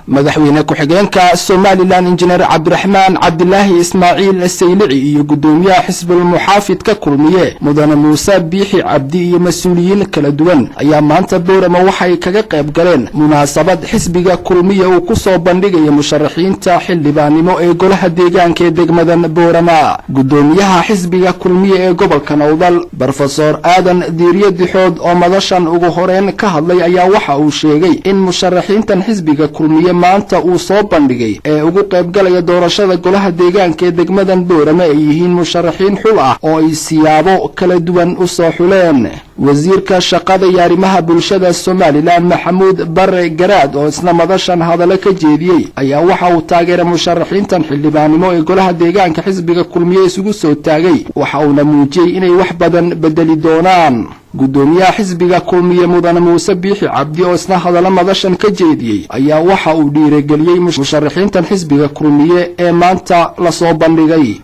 Madaxweyne ku-xigeenka Somaliland, Injineer Cabdiraxmaan Cabdilaahi Ismaaciil Saylici, iyo guddoomiyaha xisbul muxaafidka Kulmiye, Mudane Muuse Biixi Cabdi, iyo mas-uuliyiin kala duwan ayaa maanta Boorama waxay kaga qayb galeen munaasabad xisbiga Kulmiye uu ku soo bandhigaya musharaxiinta xildhibaannimo ee golaha deegaanka ee degmadan Boorama. Guddoomiyaha xisbiga Kulmiye ee gobolka Nowdal, Brofesor Aadan Diiriye Dixood, oo madashan ugu horeyn ka hadlay, ayaa waxa uu sheegay in musharaxiintan xisbiga Kulmiye maanta uu soo bandhigay ee ugu qaybgalaya doorashada golaha deegaanka ee degmadan Boorame ay yihiin musharaxiin xul ah oo ay siyaabo kala duwan u soo xuleen. Wasiirka shaqada iyo arrimaha bulshada Somaliland, Maxamuud Bare Garaad, oo isna madashan hadallo ka jeediyey, ayaa waxa uu taageeray musharaxiintan xildhibaannimo ee golaha deegaanka xisbiga Kulmiye isugu soo taagay, waxa uuna muujiyey inay wax badan bedeli doonaan. Guddoomiyaha xisbiga Kulmiye, Mudane Muuse Biixi Cabdi, oo isna hadallo madashan ka jeediyey, ayaa waxa uu dhiirigeliyey musharaxiintan xisbiga Kulmiye ee maanta lasoo bandhigay.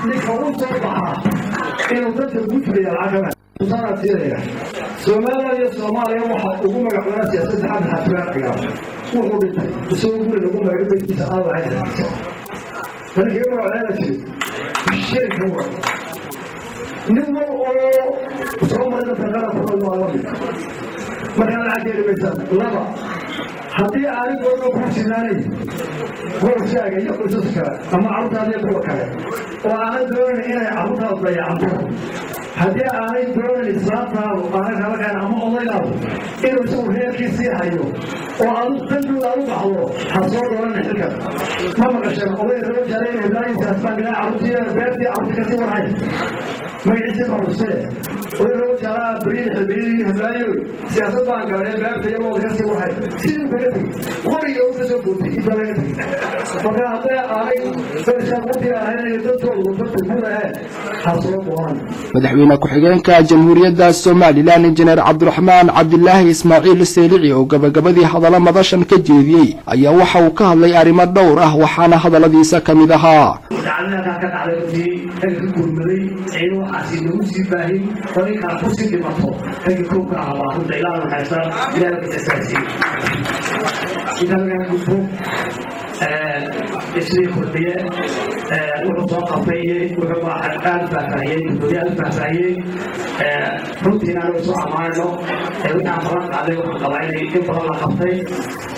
Ninka u soo baxa inuu dadka gudbaya lacag tusaanaad siinaya. Soomaaliya iyo Soomaaliya waxa ugu magacdoona siyaasadda Xasan Xaafiraan Cigaal. Wuxuu dhintay isagoo guri lagu magacyo beydkiisa aan lahayn. Ninkii magacdeena jiray shirka wa nin wal oo soo maray dadka qaranka waa la mid. Markaa lacag heli maysaan. Laba, haddii aanay goorma kuu sinaanayn qoyskaaga iyo qoysaska kale ama carruurtaada iyo kuwa kale, oo aanay doonayn inay carruurtaadu dayacanto, haddii aanay doonayn islaantaadu aanay kala kayn ama odaygaadu inuu isagu reerkiisii hayo oo adu dantood aad u baxdo, ha soo doonanin xilkan. Ma maqasheen oday roo jaaray heblaayinkaas baan galaa carruurtii beertii carruurtii kasii warhay magaciisii maxusee? Oday roo jaaraa beriid xilbiyadii heblaayoy siyaasad baan galay, beerta iyo looda kasii warhay, sidii kaga tegey qoriga uu kasoo bootay inta laga tegey. Marka hadday aanay bershaan waqtiga ahayn iyo dadkoodu dadka guud ahayn, ha soo doonan. Madaxweyne ku-xigeenka Jamhuuriyadda Somaliland, Injineer Cabdiraxmaan Cabdilaahi Ismaaciil Seylici, oo gabagabadii hadallo madashan ka jeediyey, ayaa waxa uu ka hadlay arrimo dhowr ah, waxaana hadalladiisa ka mid ahaa: Dacdadakaa ka dhacday runtii ragga ka gurmaday ciido waxaasi nagu sii baahin oo ninkaa kusii dhimato ragga koobka ah baa runta Ilaah naxariista, Ilaah ka jasaasiiyo. Intaa lagaa gudbo, sidii Kulmiye wuxuu soo qabtay wuxuu aad faahfaahiyey gudoomiye, aad faahfaahiyey. Runtiina anagu soo ammaanayno wixii aan balan qaaday. Waxaan qabaa inay in badan la qabtay,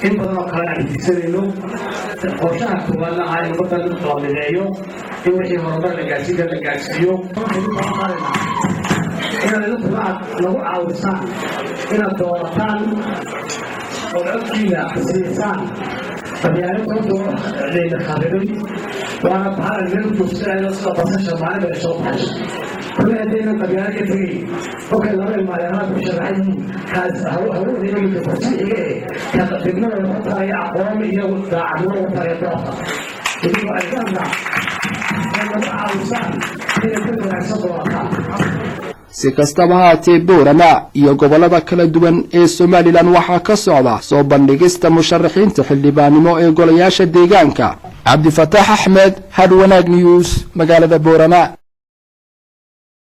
in badan oo kale aan higsanayno. Qorshaha koowaadna ahaa in ummaddan la mideeyo, in wixii horumar la gaarsiin kara la gaarsiiyo. Waxaynu balan qaadaynaa inaad idinkuna aad nagu caawisaan inaad doorataan oo codkiina siisaan. Qabyaaladooda kharibay waana bahalan meel joogsanayno sida basasha maalin bay soo baxayso. Kulli haddaynan qabyaalo ka tegay kolkay laba ilmaadeeraad ku sharaxan yihiin, kaas haweenayga kursixiga ee ka degmada lagu taraya aqoon iyo daacadnimo lagu taraya doorta. Idinkoo aydanna oo nagu caawisaan inay dad wanaagsan doorataan. Si kastaba haatee, Boorama iyo gobollada kala duwan ee Somaliland waxaa ka socda soo bandhigista musharaxiinta xildhibaannimo ee golayaasha deegaanka. Cabdifataax Axmed, Hadhwanaag News, magaalada Boorama.